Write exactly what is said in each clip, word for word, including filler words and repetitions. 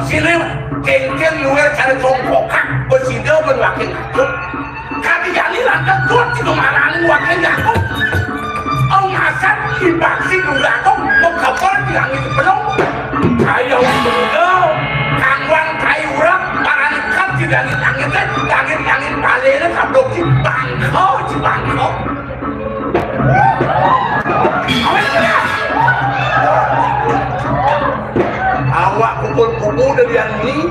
Sini kéngkén luwih cara congkokan, besida ben wakil ngaku. Kadi jani lantas kuat sida maranin wakil ngaku. Au masan ibaksi ngaku, mekebel di langit belum. Ayo, udah, kangwang kai urap, barang ikat di langit-langit, langit-langit balene kablok di bangko, di bangko. Awak pukul-pukul dari yang ini,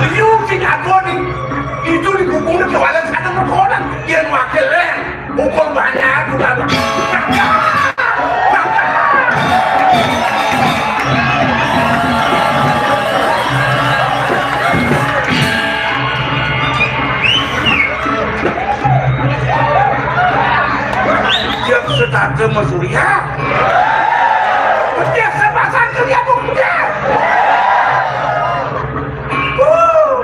liu sing aku ni, itu di kuburan ke walau sana ke kolam, yang wakil leh, pukul banyak, sudah. Dia setata Mas Surya. Dia sepasang kerja pun dia. Oh,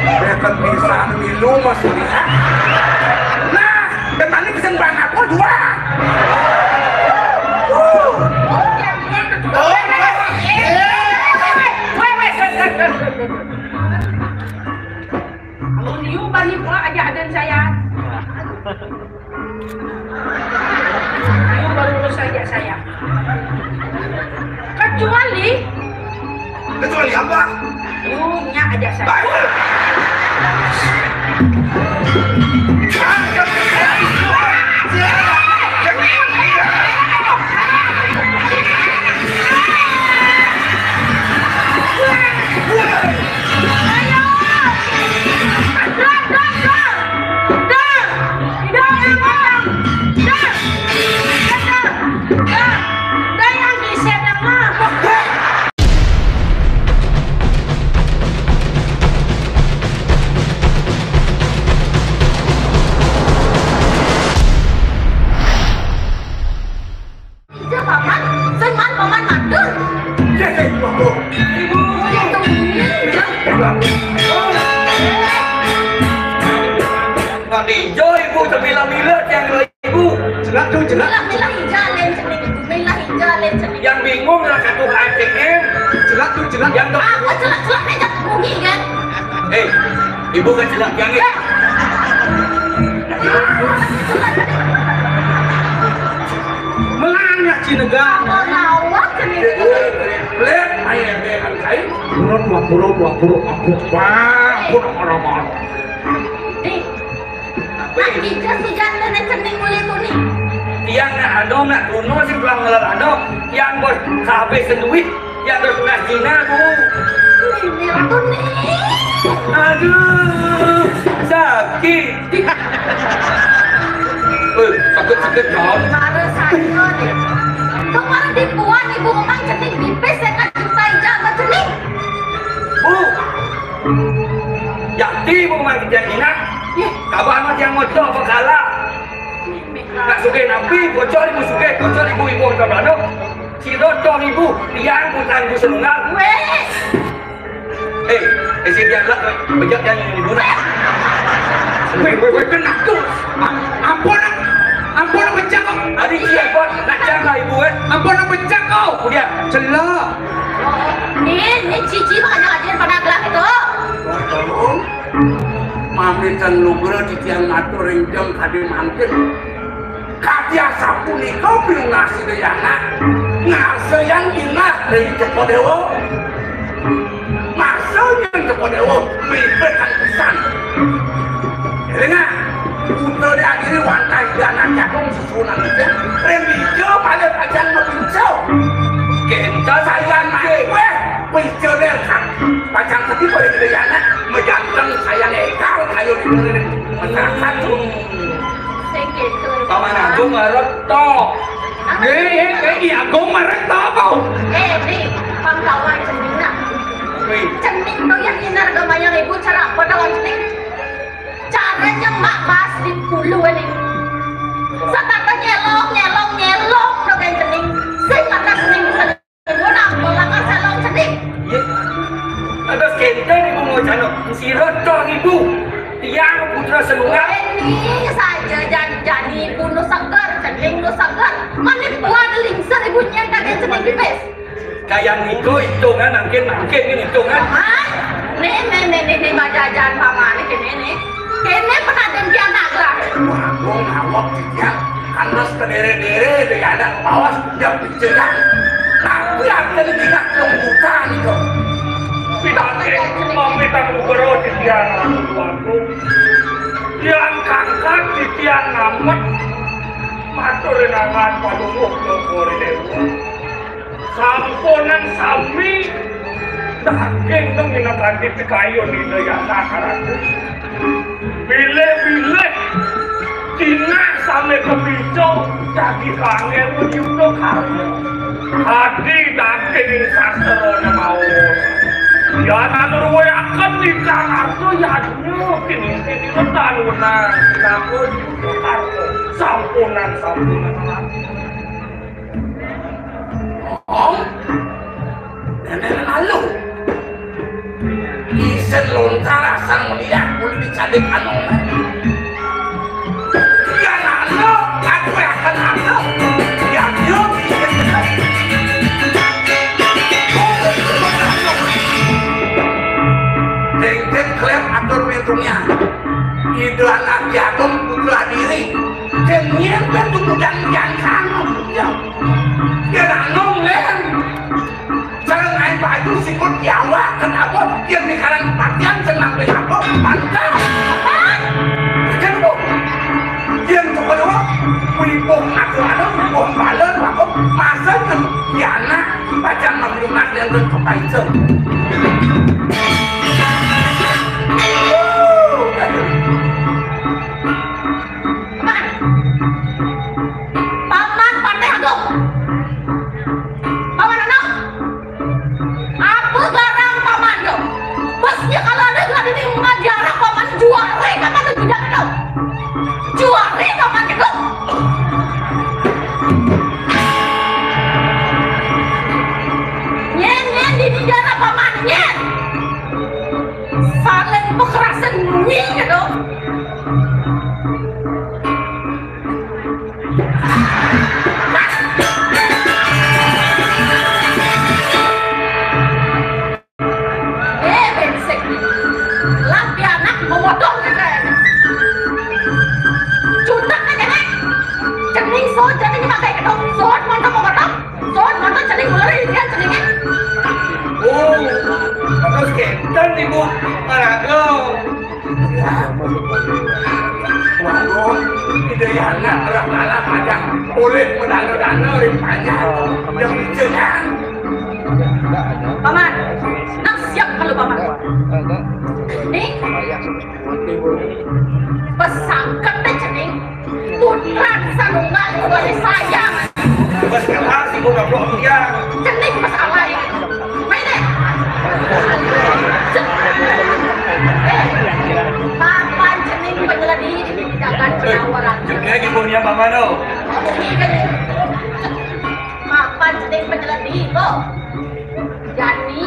dia kan bisa milu Mas Surya. Nah, dan tadi bisa bang apa dua. Amun ieu bani buah aja adan saya. Ieu baru saja saya. Kecuali Kecuali apa? Ieu nya aja saya. Baik. Ija paman, sing maan paman matur. Ibu, ibu. Ibu. Tadi ijo ibu, tebila-bila tiang ibu. Jelek tuh, jelek. Milah, milah ija lain cening ibu, milah ija lain cening. Yang bingung lah satu A T M. Jelek tuh, jelek. Yang tuh. Apa jelek-jelek aja bunyi kan? Eh, ibu kan jelek yang ini. Melanya cinegana. Lawak cening. Lek, ayo, ayo, ayo. Pura, dua puluh, dua puluh, aku. Wah, aku orang-orang. Nih, Nah, ija sujan nenek cening muli tuni. Tiang nak ado, nak tuno sing tuang ngeler ado, tiang bos kehabisan duit, tiang bos tunas Cina, Bu. Ini tuni. Aduh, sakit. Eh, sakit-sakit, Bang. Marah saya nih. Kemarin dibuat ibu memang cening pipis saya kan juta ija sama cening. Bu, Jati ibu mah kerja Cina. Ih, kabar mah tiang moco apa kalah. Nak sugih napi, bocor ibu sugih, bocor ibu ibu moco belado. Siro toh ibu, tiang putang ibu senunggal. Weh. Eh, eh, si tiang lah, bejak tiang ibu nak. Weh, weh, weh, kena tu. Am-, ampun, ampun, pecah kau. Adi cia kau, nak cang lah ibu, eh. Ampun, pecah kau. Kemudian. Celah. Nih, nih cici makanya aja pada gelah itu. Tolong, mamitan lugra titiang matur ring jeng kadi mangkin. Kadi asapunika pinunas Ida Yana, ngarsa yang inah ring Cokor Dewa. Ngarsa yang Cokor Dewa, mimpitan pisan. Elinga, Putra Diagiri wantah Ida Anak Cakung susunan ija, ring dija pada pacang mapinca. Kenta sayan mati, weh. Wis, jodel, Kang. Pacang sedih pada gedeyana, majanteng sayang ekal kayu di keliling masyarakat tuh. Sing gitu. Paman Agung ngarep toh. Eh, eh, eh, Ki Agung ngarep toh apa? Eh, di pangkawan cening nak. Wih. Cening tuh yang inar gamayang ibu cara apa dalam cening? Caranya mak pas di puluh ini. Setata nyelong, nyelong, nyelong tuh kan cening. Sing mata cening. Ibu nak, bola kan salon sedih. Iya. Ada kenten ibu mau cano. Sirot toh ibu. Tiang putra Senunggal. Ini saja jan-, jani ibu nu seger, cening nu seger. Mana kuat lingsir ibu nyén kagén cening pipis. Kaya niku itungan mangkin-mangkin ini itungan. Hah? Nih, nih, nih, nih, nih, bajajan pamané kéné nih. Kéné penaden pianak lah. Waduh, ngawak titiang. Kados kedere-dere, daya ada kawas, dia pikiran. Tapi artinya tidak lungkutan itu. Pidato, mamitang ubero titiang, waduh. Tiang kangkat titiang ngamet. Matur rinangan palungguh Cokor I Déwa. Sampunang sami daging nang minangkadi pikayun Ida Hyang Ratu. Bilih-bilih dina sami kapica dadi kanggén yudha karya. Adi daging sastrana maos. Yan anuruwaken Ida Ratu yadnya kini-kini wetan wenang. Sampunang, sampunang. Oh, nenek lalu. Isin lontar asal melihat kulit dicadik anong. Iya, lalu, aku akan lalu. Ya, yuk. Dengkek klep atur metungnya. Ida anak jagung putra diri. Kenyang dan tumbudan yang kamu. Ya. Dia nanggung, Len. Sareng aing baju sikut Jawa, kenapa? Yang di kalangan patian senang beli apa? Mantap. Kan, Bu? Yang coba dua, wibuh aku ada, wibuh balen, aku masa kan? Ya, anak, bacaan mah lunak yang terkepaicen. Paman! Paman Patih Agung! Paman Anom! Apa garang Paman to? Bos nya kalau ada nggak ada nih, ngajar Paman juara, Paman tuh tidak tahu. Juara Paman itu. Nyén, nyén, di, di darah Paman, nyén. Saling pekerasan nyén gitu. Eh, berisik. Lah, pianak memotong kita ini. Cutek aja, Nek. Cening sot, cening pakai kedok. Sot, mantap memotong. Sot, mantap cening mulai, lihat ceningnya. Oh, terus kénten, Ibu. Maraga. Waduh, Ida Yana telah kalah aja. Oleh menana-nana rupanya. Yang dicengang. Paman, nang siap kalau Paman. Nih, pesangket deh cening. Putra sanunggal dari sayang. Bos kelas ibu goblok dia. Cening pas alay. Main deh. Eh, papan cening penyeledi, jangan penawaran. Juga ibunya Paman, oh. Mapan cening penyeledi, kok. Jani,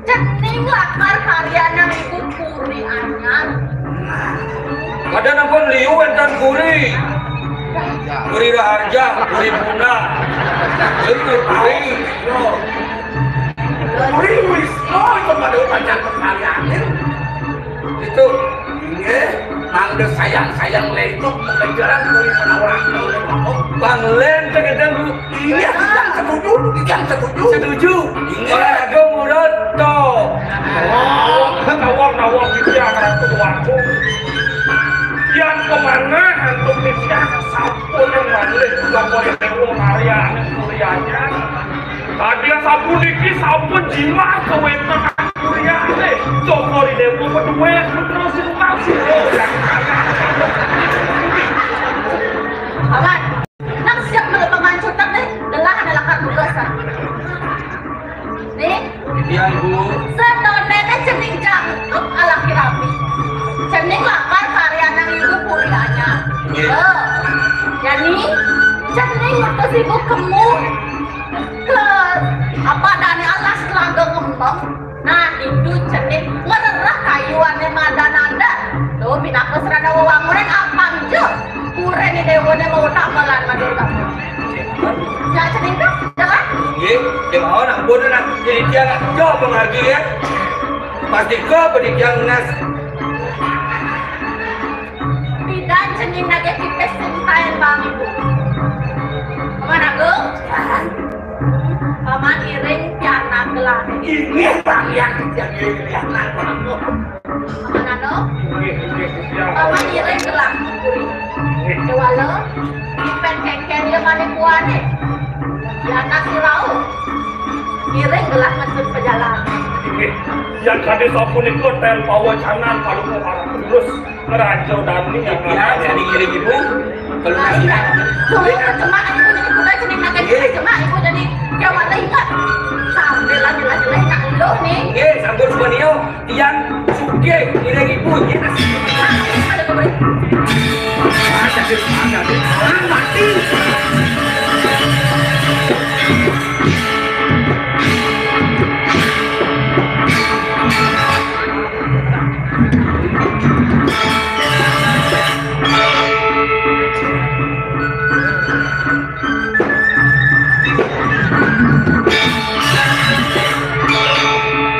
cening lakar karyanang ibu puri anyar. Ada nampun liu wénten puri. Puri Raharja, puri Puna. Puri, puri. Puri Wisnu itu pada pacar karyanin. Itu. Iya, mangga sayang-sayang letuk kejaran puri menawar. Bang Len, cek itu, Bu. Iya, kita setuju, kita setuju. Setuju. Iya. Olahraga murut, toh. Oh, tawang-tawang gitu ya, anak tua aku. Yang kemana antum nih, ya, sampun yang manlih, udah boleh dewa karya, kuliahnya. Tadi sampun niki, sampun jimat kewénten kuliahnya. Coba di dewa berdua, terus itu masih. Aman. Nang siap melepa mancutan nih, gelah ada lakar tugas, ah. Nih. Iya, Ibu. Sedone téh cening jangkep alaki rapi. Cening lakar karyanang ibu purianya. Nggih. Eh, jani, cening ngertos ibu kemu ke apa dane alas telaga ngembang. Nah, itu cening ngerereh kayuane madan ada. Nah, wewangunan apang ja. Urip ni déwané mau tamelan madurga. Ya, cening tuh, jalan. Nggih, nggih mawon, ampun nah. Jadi tiang aja menghargai ya. Pasti ke pendidikan nas. Pidan cening nagih pipis sing taén bang ibu. Paman Agung. Paman iring pianak gelah. Ini bang yang jadi pianak bang. Paman Anu. Nggih, nggih, nggih. Paman iring gelah. Nggih. Kewala, ipen kengken ya mané kuané. Pianak si rau. Iring gelah ngentut pejalan. Nggih. Yang tadi sapunika tel pawacanan palumu para terus. Raja Dani yang ya, jadi ngiring ibu. Kalau nasi. Semua cemak ibu jadi kuda jadi makan. Iya. Cemak ibu jadi jawab ingat. Sambil lagi-lagi nak lu nih. Iya, sampun semua nio. Tiang sugih ngiring ibu. Iya. Ada kembali. Ada, ada, ada. Ah, mati.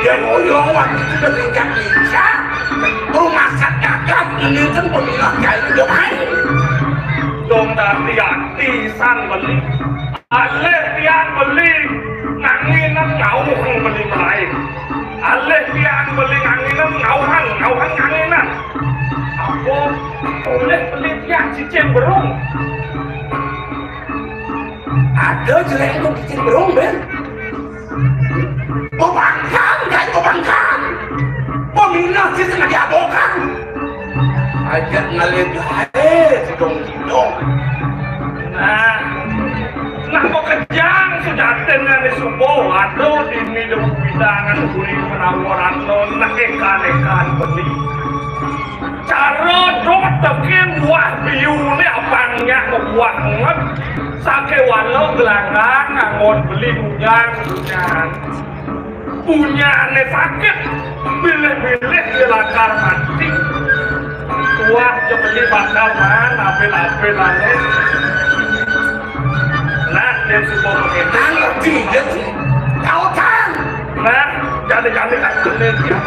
Yang uyung waktu itu bertingkat lincah, rumah sakit gagah, ini kan pemilah kayu udah main. Dong dari hati sang beli. Alih tiang beli nganginang ngauhang beli malain. Alih tiang beli nganginang ngauhang, ngauhang nganginang. Apa boleh beli tiang cicing berung? Ada jelek untuk cicing berung, Ben. Pembangkang, kayak pembangkang. Peminah sih sengaja abokan. Ajak ngalir gaé sidong-sidong. Nah, nah kok kejang sujatinné ni subuh, aduh dini dong pidangan uli menawa ratna, nah ekan-ekan beli. Cara dong tekin buah biuné abangnya buah nget, sakéwala gelanggang anggon beli bunyan-bunyan. Punyané sakit, bilih-bilih ya lakar mati. Tuah ja beli bakal maan abil-abilané. Nah, dia suka begitu. Ngerti, ngerti. Kau kan. Nah, jadi-jadi kan bener ya.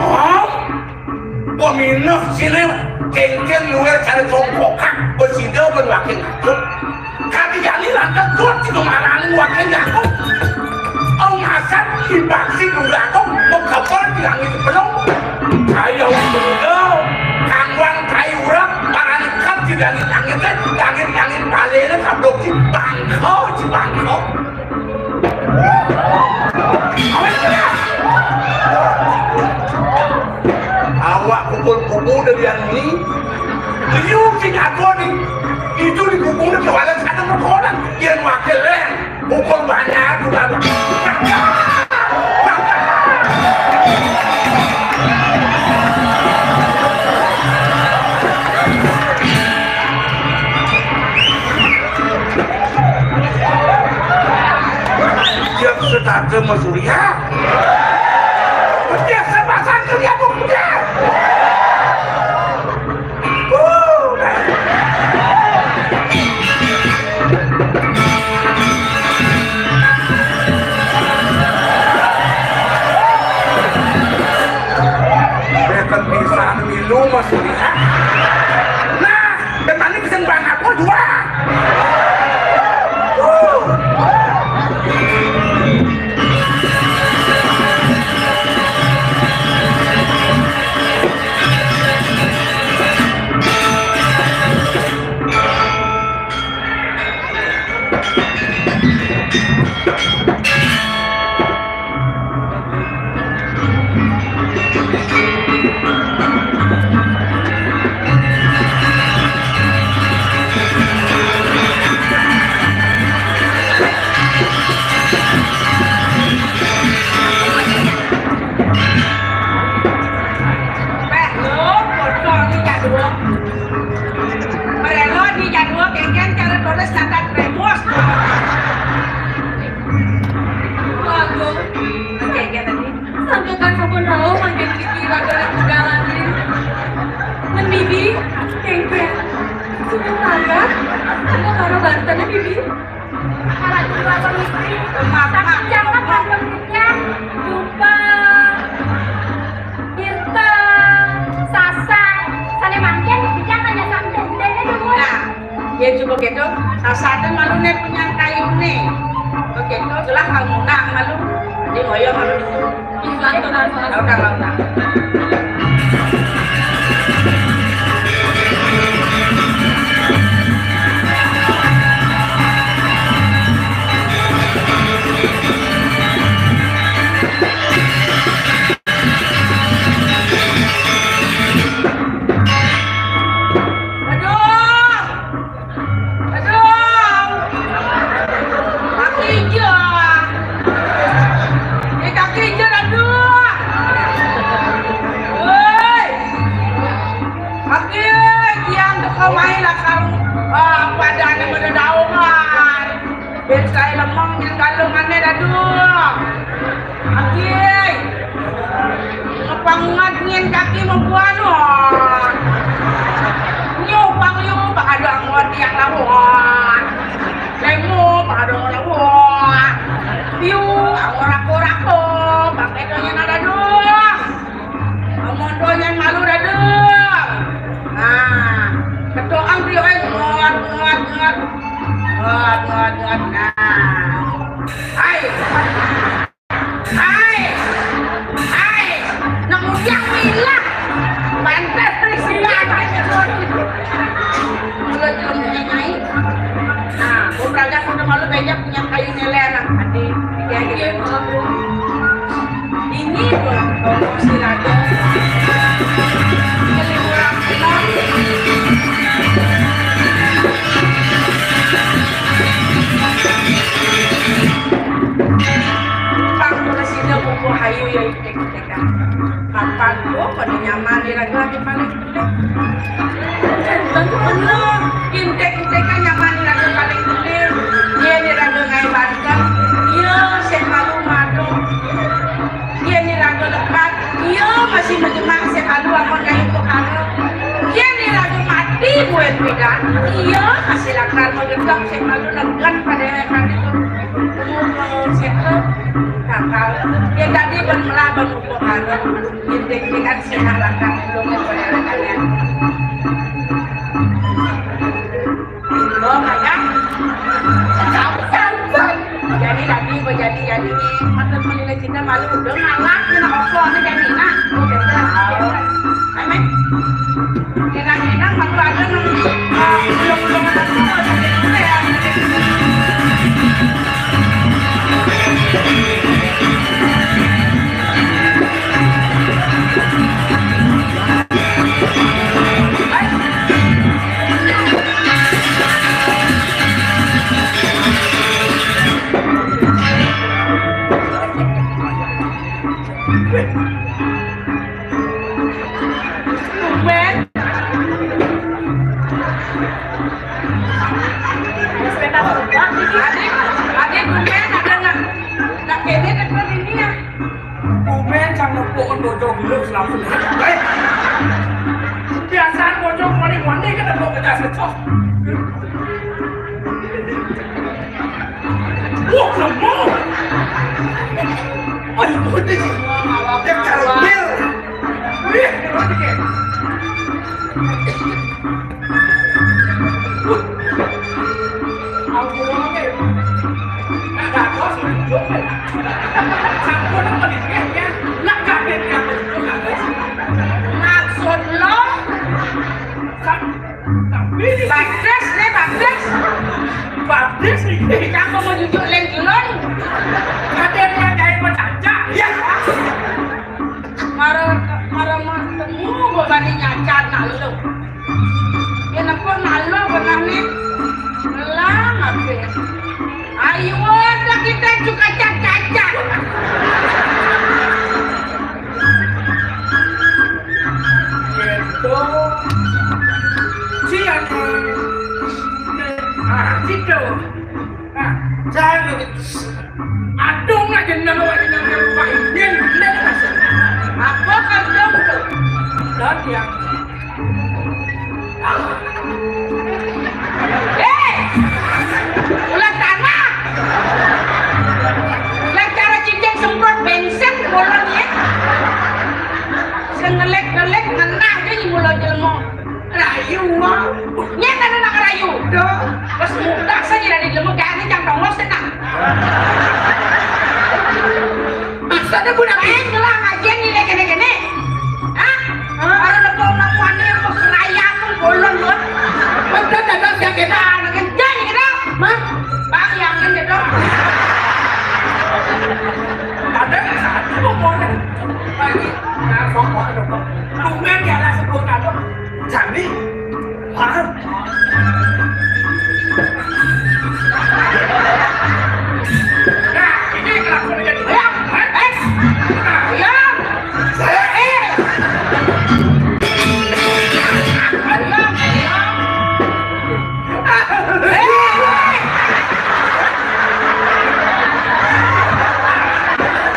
Oh, peminah sini kengken luar cara congkokan, bersida berwakil ngatur. Kami jani lantas kuat di kemarangan wakil ngatur. Au ngasan ibaksi kulaku mengkapal di langit belum. Ayo muda, kangwang kai urap, barangkat di langit-langit, langit-langit balene kablok di bangko, di bangko. Awak pukul-pukul dari ini, liu sing aku ni, itu dipukul ke wala sana berkonan, yang wakil leh. Pukul banyak, udah. Dia setata Mas Surya. Dia sepasang kerja pun dia. Beten pisan milu, Mas Surya. Nah, dan tadi pesen bang aku dua. Merelo di jadwal kéngkén cara tulis catat remus. Waduh, kéngkén tadi. Santukan sampun rauh mangkin Kiki raga ring tegalan rin. Men Bibi, kéngkén. Sudah tanggap, engko karo bantenné Bibi. Kalau dua permisi, tapi jangan pada dupa, tirta, sasan, sané mangkin, jangan ya sampai dene dulu. Nah, ya coba gitu, sasané malu né punya kayuné. Oke, itu jelas kamu nak malu. Jadi ngoyo malu itu. Iklan tuh, Mas. Udah, udah, udah. Aduh. Aduh. Kaki ijo. Eh, kaki ijo, aduh. Woi. Kaki, tiang teko main lah karo, ah, padane mededaungan. Ben sae lemong nyang galungane, aduh. Kaki. Ngepenget nyen kaki membuan, wah. Nyupang yu, bakal ada anggota yang lawan. Lemu, bakal ada lawan. Yu, angora-kora, pakai donya nada dong. Ngomong donya malu dah dong. Nah, kedoang yu, eh, ngot, ngot, ngot. Ngot, ngot, ngot. Nah. Hai. Hai. Hai. Nemu yang hilang. Pantes tersirat. Mulut ilmunya nyai. Nah, gua beragak udah malu banyak punya kayu nilai anak. Adi, dia gitu. Ini loh, ngomong si Raja. Keliburan kenal. Bang, terus ini buku hayu ya, tek-tekan. Papan tuh pada nyaman di raga lagi paling. Tentu bener. Intek-intek kan nyaman di raga paling gede. Dia di raga ngai banten. Iya, sik malu madu. Dia di raga lepat. Iya, masih menjemak sik malu amun ngai perkara. Dia di raga mati buat beda. Iya, masih lakar mengetap sik malu dengan pada hari itu. Umur sik kakal. Dia tadi bermelah bermuka. Indik-indikan sinah lakar dulu ngepoyana kalian. Lo kaya. Jadi lagi, jadi, jadi. Patut menilai cinta malu udah ngalah, kena opo, ini jadi, nah. Oke, udah. Amin. Kena-kena malu ada nang, eh, belum-belum ada tuh, jadi itu ya. Tumben. Sepeda terbang iki. Adik, adik, tumben ada nang, nang kene dekat ini ya. Tumben sang nepuk bojo geluk langsung. Eh. Biasaan bojo mani-mani kan nepuk pecah secos. Wah, lemah. Ayo, putih. Dia karutil. Wih, dia mati, Kek. Wah. Ampun, Kek. Nak gatos, lucu, Kek. Sampun, apa nih, Kek, ya? Nak gatos, ya. Maksud lo? Sa-, Baptis nih, baptis. Baptis nih. Kamu mau jujur lengkelon? Ada yang jahit mencaca. Ya. Mara, mara, mara temu gua bani nyacat nak lu. Ya, nepuk nak lu pernah nih. Lah, habis. Ayo, dah kita juga cacat-cacat. Gitu. Nah, jangan gitu. Adong lah jenengan, wah, jenengan, wah, izin, bener, Mas. Apa kadong tuh? Dan yang Eh! Ulah tanah. Ulah cara cincin semprot bensin bolon ya. Sing ngelik-ngelik ngenah aja di mulut jelema. Rayu, wah. Nyet ada nak rayu. Duh. Pas mudah saja dari jelema kayak ini cang tongos tenang. Maksudnya budak Eh, ngelah ngajian ini kene-kene. Hah? Hah? Baru lepo nak wani apa keraya pun bolong gua. Betul, betul, siap kita. Nah, ngejar gitu. Hah? Bang, yang kan gitu. Ada nggak satu mau lagi. Nah, sok mau ada. Tumben ya, lah, sebut ada. Jani. Hah? Nah, ini kelakuan jadi. Ya, eh, ya. Eh.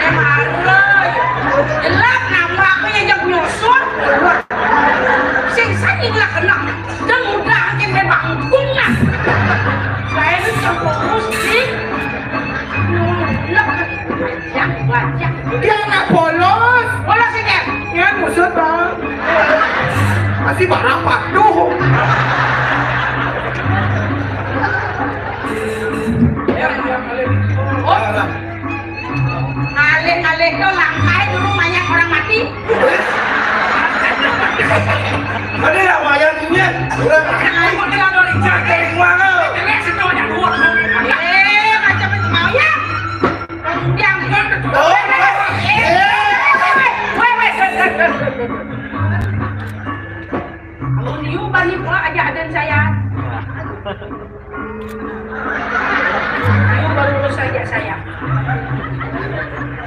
Emang lu. Gelap, nama aku yang nyosor. Sing sani lah kena. Dan mudah angin memang bunga. Saya itu fokus di. Dia anak polos. Polos ini. Ya, musuh, Bang. Masih barang patuh. Oh. Alih-alih to langkai dulu banyak orang mati. Ada yang wayang ini, orang. Aku tidak ada orang jaga yang mana. Jelek semuanya dua. Eh, macam itu mau ya. Yang Oh, eh, weh, weh. Kamu liu bani pula aja adan saya. Lu baru lulus aja saya.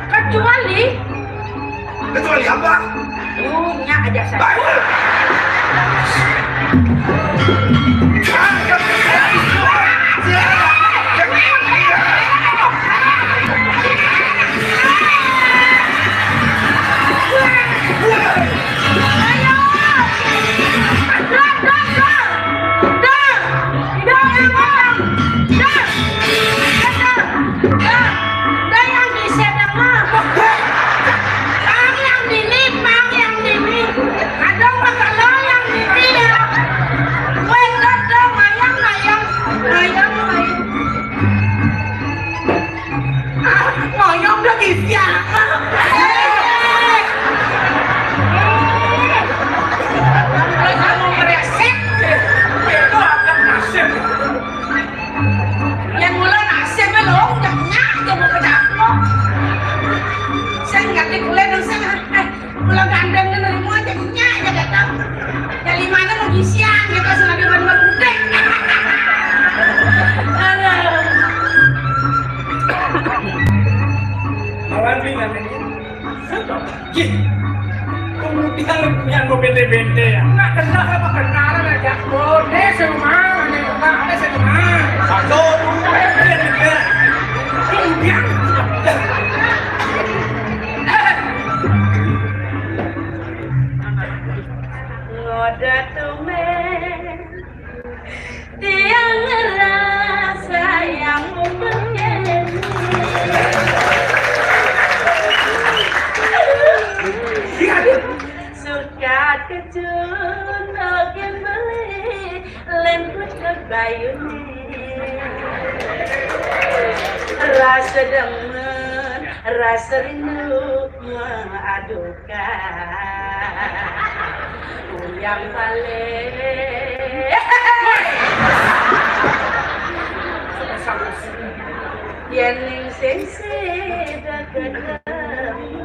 Kecuali Kecuali apa? Lu nya aja saya. Baik. Ngoyong dong isi apa? Kamu meresek. Itu akan nasib. Yang mula nasib lo, nyak nyak, jangan mau ke dapur. Saya nggak dikulen dong, saya. Kalau gandeng nerima aja, nyak aja datang. Dari mana mau gisian, gitu, selagi orang mau gudeg. Aduh. Lawan nih, nanti. Ih, kemudian yang mau bete-bete ya. Nggak kenal apa kenal aja. Boleh semua, ada semua. Satu, dua, tiga. Kemudian. Ngoda tumen, dia ngerasa yang mungkin. Suka kejun, oke beli, lemput ke bayuni. Rasa demen, rasa rindu, mengadukan. Yang paling. Yen ning sing sida ketemu.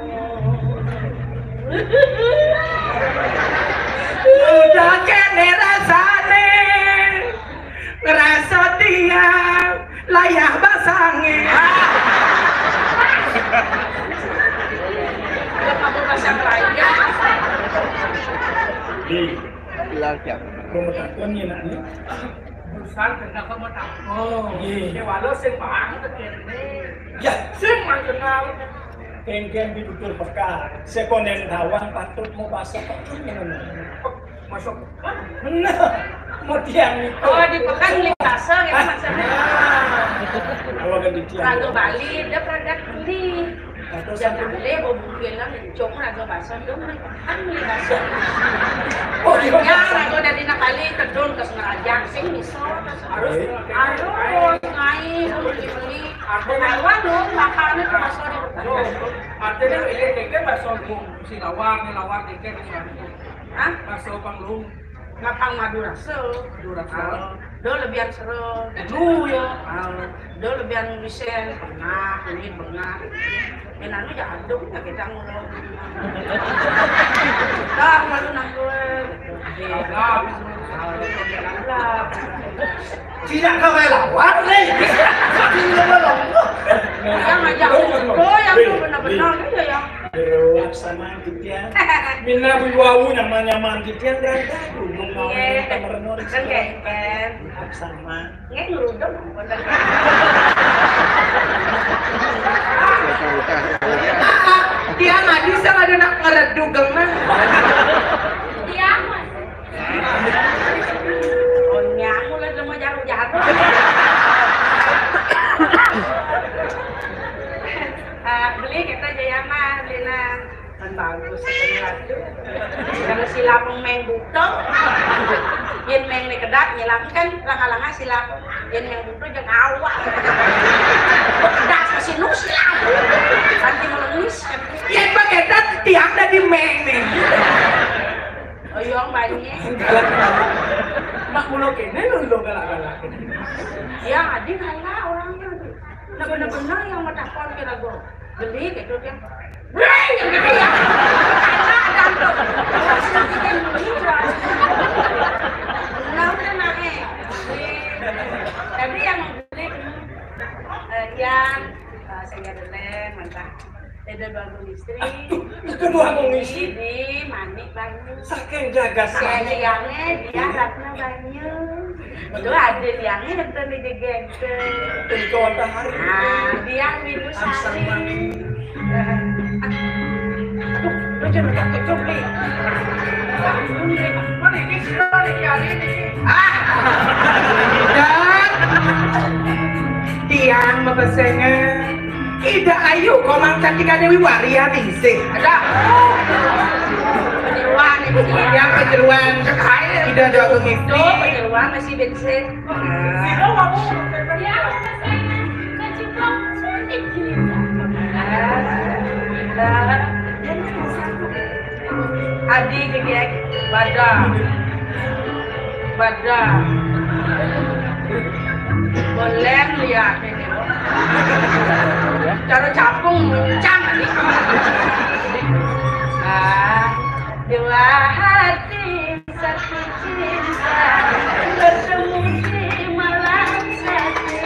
Udah kene rasane, ngerasa dia layah basange. Di Bilang siapa? Pemetakon ya, nak, ni. Urusan kenal sama tamu. Iya. Ya, walau sing bang, kene. Ya, sing mang kenal. Kengken di tutur peka. Sekonen tawang patut mau baso pekan. Masuk pekan? Nah, mau tiang itu. Oh, di pekan beli baso gitu maksudnya. Kalau kan di tiang. Raga Bali, dia produk beli. Atau jangan sampai beli, bawa buku yang lain. Cuma raga baso, dia beli pekan beli baso. Oh, iya. Ya, raga dari Bali, tedun ke Semeraja, sing miso. Harus, harus, ngai, beli-beli. Artinya, artinya, ini kayaknya baso Silawang, Silawang, kayaknya. Hah? Baso Panglung. Matang Madura, so. Madura, so. Ah, do lebihan sero. Lu ya. Ah, do lebihan wisen, pernah, kulit pernah. Yang anu ya aduk, ya kita ngulung. Dah, malu nang gue. Dah. Tidak kau rela, warni. Tidak melongo. Yang aja, oh, yang tuh benar-benar gitu ya. Aduh, sama gitu ya. Mina beli wau nyaman-nyaman gitu ya, berarti aku belum mau. Iya. Kita merenung. Kan kayak kan. Sama. Nggak ngeruduk, bukan. Dia nggak bisa, ada nak ngereduk, geng, nah. Dia, Mas. Oh, nyamu lah, udah mau jarum-jarum. Ah, beli kita aja ya, Mas, beli, nah. Kan bagus, kan ratu. Kalau silap meng buto, yen meng ni kedak, nyilam kan langa-langa silap. Yen meng buto jeung awak. Kedak masih nu silap. Nanti melemis. Yen pakai dat, tiang dadi meng ni. Oyong banyak. Galak-galak. Mak mulo kene lu, lu galak-galak. Ya, adi galak orangnya. Nah, bener-bener yang mau takon kira gua. Geli gitu dia. Breng gitu ya. Enak jantung. Nah, udah naik. Jadi yang geli, eh, yang, eh, saya delen, mantap. Ada bangun istri. Aduh, itu dua bangun istri. Di Manik Banyu. Saking jaga. Saya liangnya dia Ratna Banyu. Itu ada liangnya nonton di Gegente. Dari kawan hari. Nah, dia Windu Sari. Aduh, lu jangan minta kecil, Bli. Mana ini sih, mana ini, hari ini sih? Ah! Dan tiang mepesengan Ida Ayu, Komang Cantika Dewi Waria, ningsih. Ada. Penyeruan itu. Yang penyeruan. Ida Dua Bengis. Tuh, penyeruan masih bensin. Sino kamu? Ya, kan cuma unik gitu. Adi gege, bada. Bada. Boleh lihat ini. Cara capung muncang tadi. Ah, dua hati satu cinta bertemu di malam satu.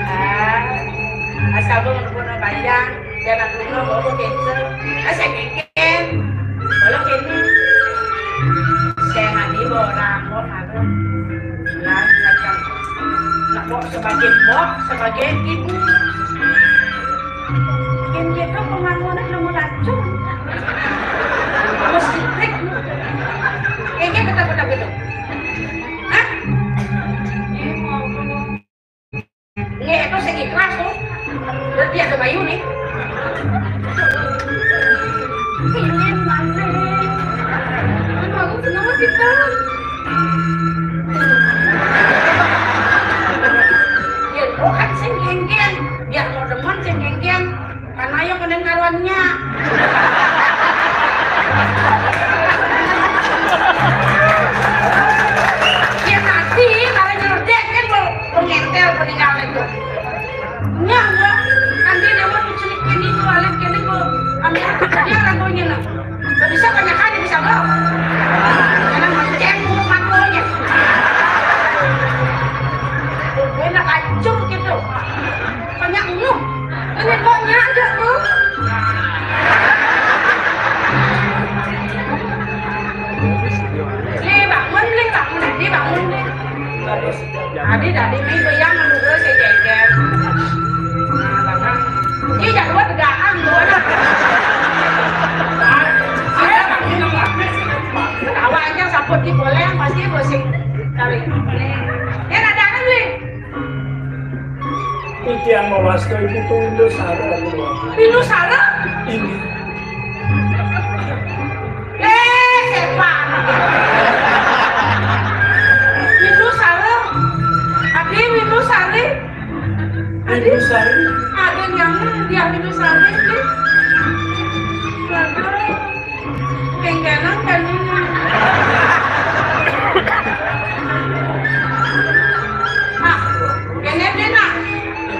Ah, asal belum pernah bayang. Yan ang ulo mo, kento. Kasi kenten. Wala kenten. Siya nga di mo, ramo, ano. Yan, yan, yan. Nako, sebagai mbok, sebagai ibu. Yan, yan, ang pangangon at lumulachon. Mas strict. Yan, yan, kata-kata gitu. Hah? Nggih, itu sing ikhlas to. Berarti ada bayu nih. Ini mana? Aduh, aku seneng kita. Ya, lo kan sing genggen. Biar lo demen sing genggen. Kan ayo kenen karuannya. Ini goyang menurut saya jejer. Nah, karena ini jadwal tegaan tuh. Ketawa aja saput di boleh pasti musik kali. Ini ada apa nih? Titiang mawasta ibu tuh Windu Sara. Windu Sara? Ini. Eh, sepa. Windu Sara. Adi Windu Sari. Adi Windu Sari. Adi yang dia Windu Sari. Waduh. Kengkenan kan ini. Ah, kene dina.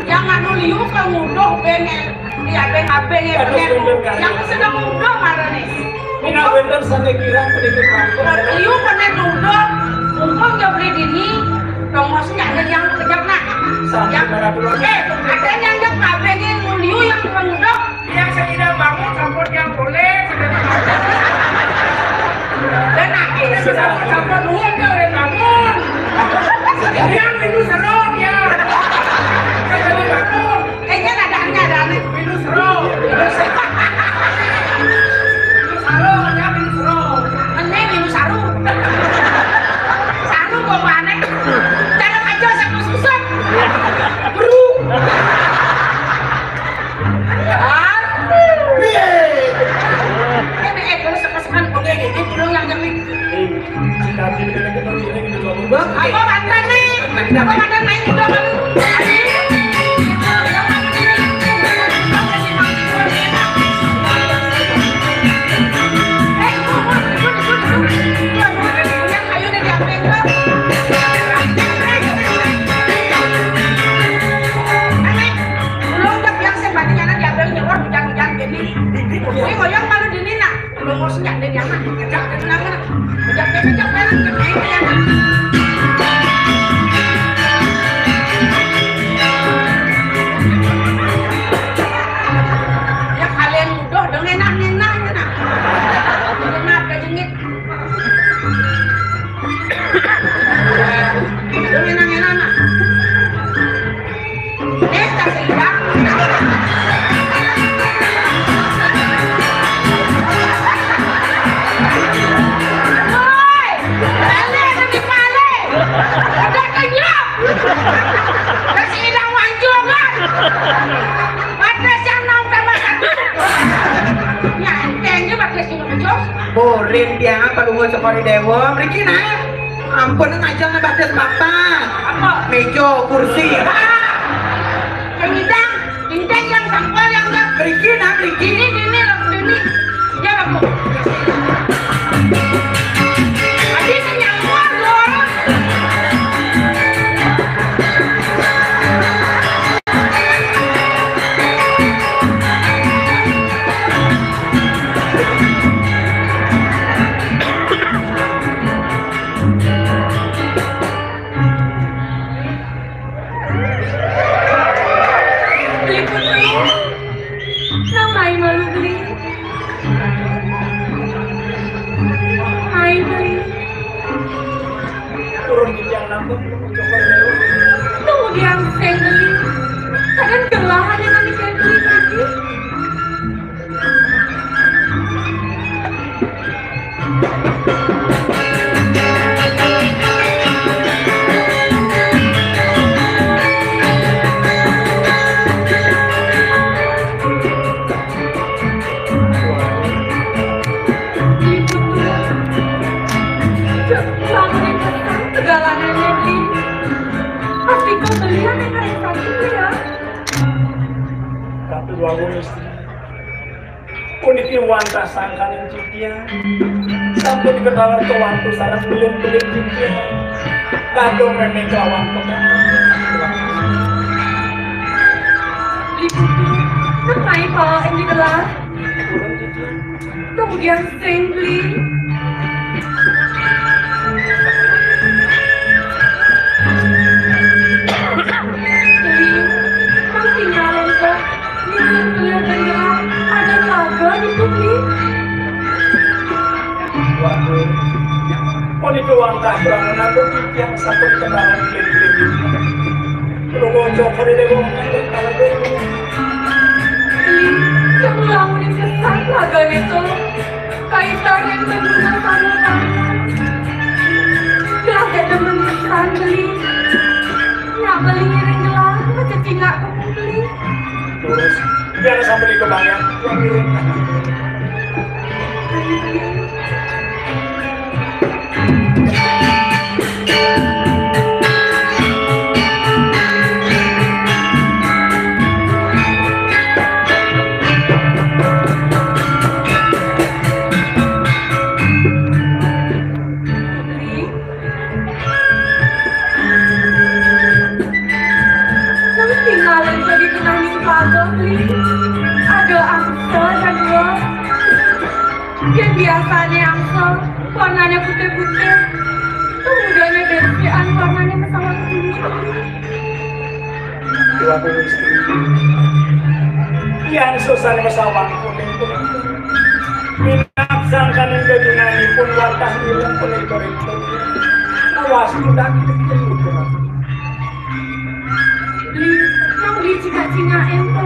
Yang anu liu ke nguduh bene. Iya, beng abeng ya, beng. Yang sedang nguduh marane. Ini bener sampai kira sedikit rampung. Liu kene nguduh. Mumpung dia beli dini. Tongos nyane yang kejap nak. Sampai yang, eh, ada yang yang kabeh ini liu yang nguduh. Yang sida bangun sampun yang boleh, sida bangun. Dan akhirnya sida sampun nuhun ke ulun bangun. Yang itu seru ya. Sida bangun. Eh, kan ada, ada, ada. Itu seru. Itu seru, ya, itu seru. Mending itu seru. Seru kok aneh. Cara aja saya susah. Bro. Piye? Ini, eh, terus sepesekan, oke, ini dulu yang, yang ini. Eh, si Nabi ini kita ini gitu loh. Bang, apa mantan nih? Apa mantan naik udah kan? Eh, ayo deh diambil, Bang. Ulun udah bilang sing bandingan diambil nyerot hujan-hujan gini. Ini ngoyong malu dini nak. Belum mau senyak deh nyaman. Kerja deh nang nak. Kerja deh kerja bareng kerja yang. Ya kalian mudah dong enak-enak nak. Enak kejengit. Dong enak-enak nak. Eh, tak seimbang. Woi, balik ke di balik. Udah kenyap. Kasih hilang wanjungan. Ada yang nang tambah satu. Ya, enteng juga kasih lucu. Murid dia apa lu sekolah dewa, mriki nah. Ampun, ngajeng batis papan. Apa? Meja, kursi. Kencang, kencang yang sangkal yang enggak. Mriki nah, mriki. Ini, ini, loh, ini. Ya, aku. Tadi kenyang loh. Beli Putri, nang mai malu beli. Mai beli. Turun di tiang lambung, coba dulu. Tunggu di angseng beli. Kadang gelah ada nang dikira beli tadi. Segalanya, Nedi. Pasti kau belian yang kayak tadi itu ya. Ratu Agung istri. Puniki wantah sangkaning titiang. Sampun diketahui kewantu sareng ulun-ulun titiang. Kadung memeng kelawan pegang. Ibu, nang mai pala ing dikelah? Kemudian sing beli. Beli, nang tinggalan kok. Ini bener-bener ada kagak gitu, Bli? Waduh. Oh, ini doang kagak. Aku titiang sampun kenalan beli-beli. Lu ngocok hari deh, gua ngomong kalau deh. Ih, yang ngelamunin kesan laga itu. Kaitan yang bener sama. Gelah gak demen kesan beli. Nyak beli ngiring gelah, kececingak kepung beli. Terus, biar sampai di kebanggaan. Nang tinggalin ko di tengah ning pagar, Bli. Ada angsa dan dua. Yang biasanya angsa, warnanya putih-putih. Kemudiannya desian warnanya mesawang kuning. Dua puluh istri. Yang susah mesawang kuning. Minat sangkaning gajunanipun wantah ngiring punika rinten. Awas, tidak. Beli, nang beli cingak-cingak ento.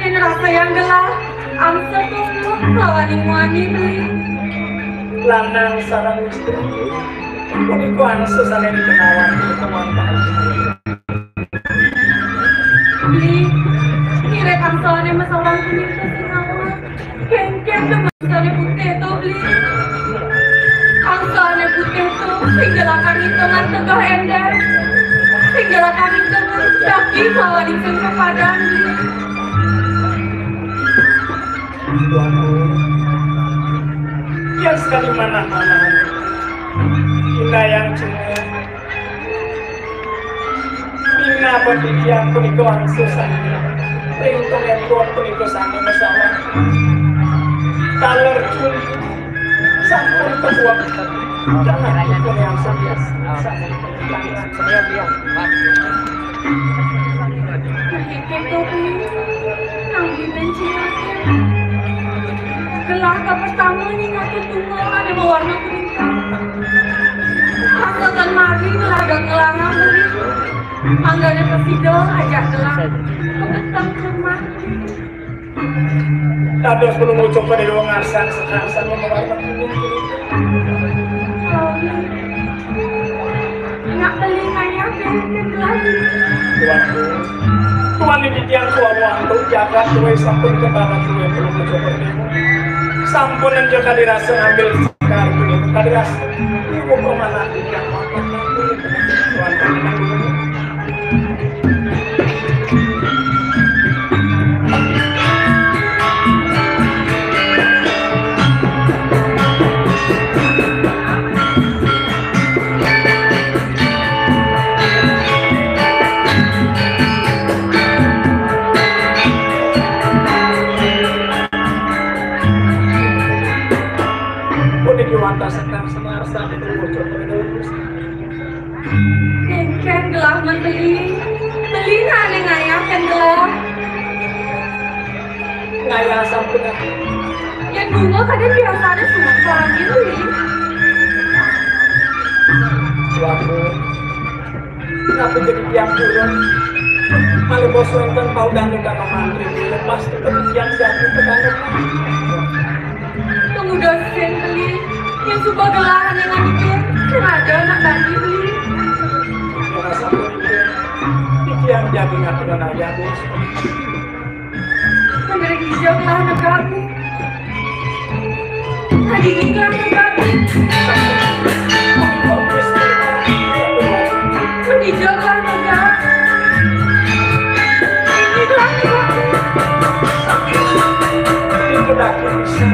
Yen rasa yang gelah, angsa tulung lawan imuani beli. Lanang sareng istri. Punika angsa sane dikenawan wantah. Beli, ngiring angsaane mesawang punika sinawan. Kengken demen angsane putih to, Bli. Angsane putih to, sing jelakan itungan tegah ender. Sing jelakan itungan daki lawan ingsun kepadan, Bli. Waduh. Yang sekali mana-mana. Indah yang cengeng. Minapa titiang punika wangsul sami. Ring pangempon punika sami masalah. Taler cun sampun kebuak. Jangan pun yang sami. Nang dimensi. Gelah ka pertama nyingake tunggal ane mawarna kuning. Pasokan mari ngelagang ngelangang beli. Manggane prasida ajak gelah. Pepeteng rumah. Dados penemu coba dewa ngarsan sekarsan mawarna kuning. Nak beli ngayah beli lagi. Waduh. Tuan iki tiang suami antuk jagat luwih sampun ketaran luwih penemu coba dewa. Sampun enjuk kadirasa ngambil sekar punika kadirasa. Ibu pemanah tiang. Tuan pemanah. Puniki wantah sekar senar sami. Kengken gelah men beli. Beli nane ngayah ken gelah. Ngayah sampun. Yang bunga kadang biasanya suka gitu, Bli. Suatu. Kenapa jadi tiang turun? Malah bos wonten paudan ning kang mantri. Lepas itu tiang jatuh ke tanah. Pemuda sing beli yang suka gelahan yang nganike sengaja anak tadi beli. Merasa beruntung. Titiang jadi ngatur ayah bos. Memberi hijau gelahan negara. Tadi ini gelahan negara. Memberi hijau gelahan negara. Ini gelahan negara. Itu lagi bisa.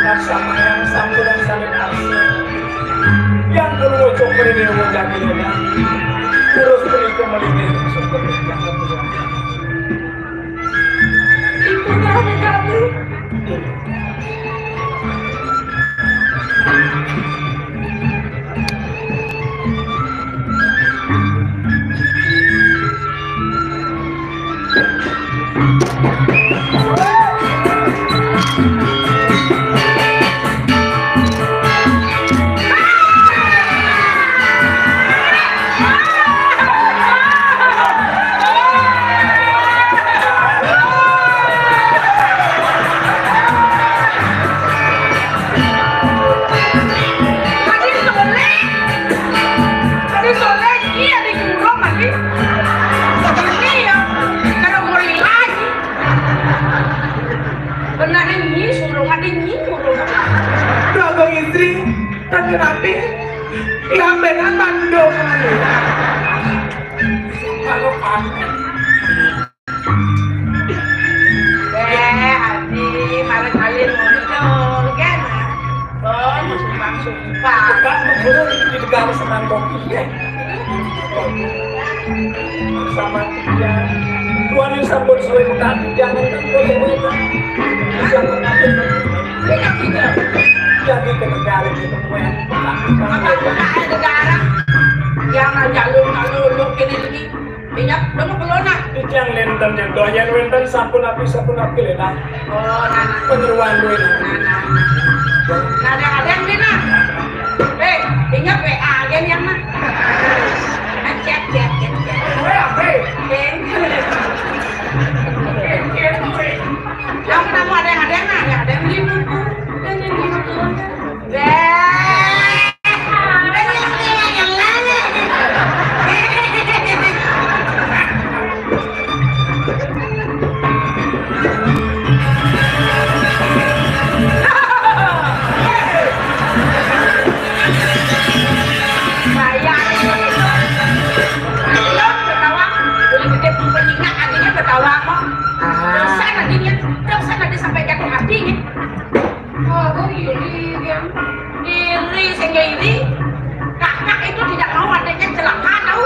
Laksamana sampun saling arsa. Yang perlu cok mrene wong jati. Terus punika mrene syukur. Ibu kami kami. Kan kenapi? Lambenan mandung. Kalau panen. Eh, Adi, malah kalian ngono dong, kan? Oh, mau sumpah-sumpah. Bukan, bener, di negara senang kopi, ya. Sama dia. Tuhan yang sampun suwe mengganti, jangan kan boleh, boleh, kan? Jangan kan boleh. Jadi ke negara gitu, gue. Apa, apa, negara? Yang aja lu, lu, lu, kini lagi. Minyak, lu mau ke lona? Iki yang lenten, yang doyan wenten, sampun api, sampun api, lena. Oh, nah, nah. Penyeruan gue, nah. Nah, nah. Nah, ada, ada yang di, nah. Eh, ingat W A aja nih, yang, nah. Nah, cek, cek, cek, cek. Gue apa? Cek. Kamu, kamu ada yang, ada yang, nah, ada yang, ada yang di buku. Dan yang di buku. Beh. Bayar. Belum ketawa. Boleh gede pun penyingkat, artinya ketawa kok. Ah. Dosa nantinya, dosa nanti sampai jatuh hatinya. Oh, gue iri dia. Iri, sehingga iri. Kakak itu tidak mau adiknya celaka, tahu.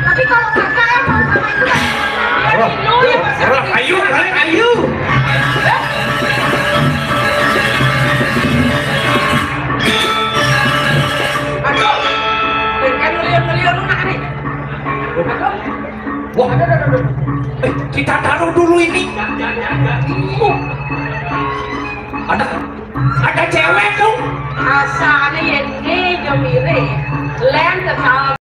Tapi kalau kakak yang mau sama itu, dia Wah, dulu yang wah, bersakit. Ayu, balik, ayu. Aduh, dengan liur-liur lu nak nih. Aduh. Wah, aduh, aduh, aduh. Eh, kita taruh dulu ini. Ada, ada cewek tuh. Asalnya ya ini jemire. Lem tersalah.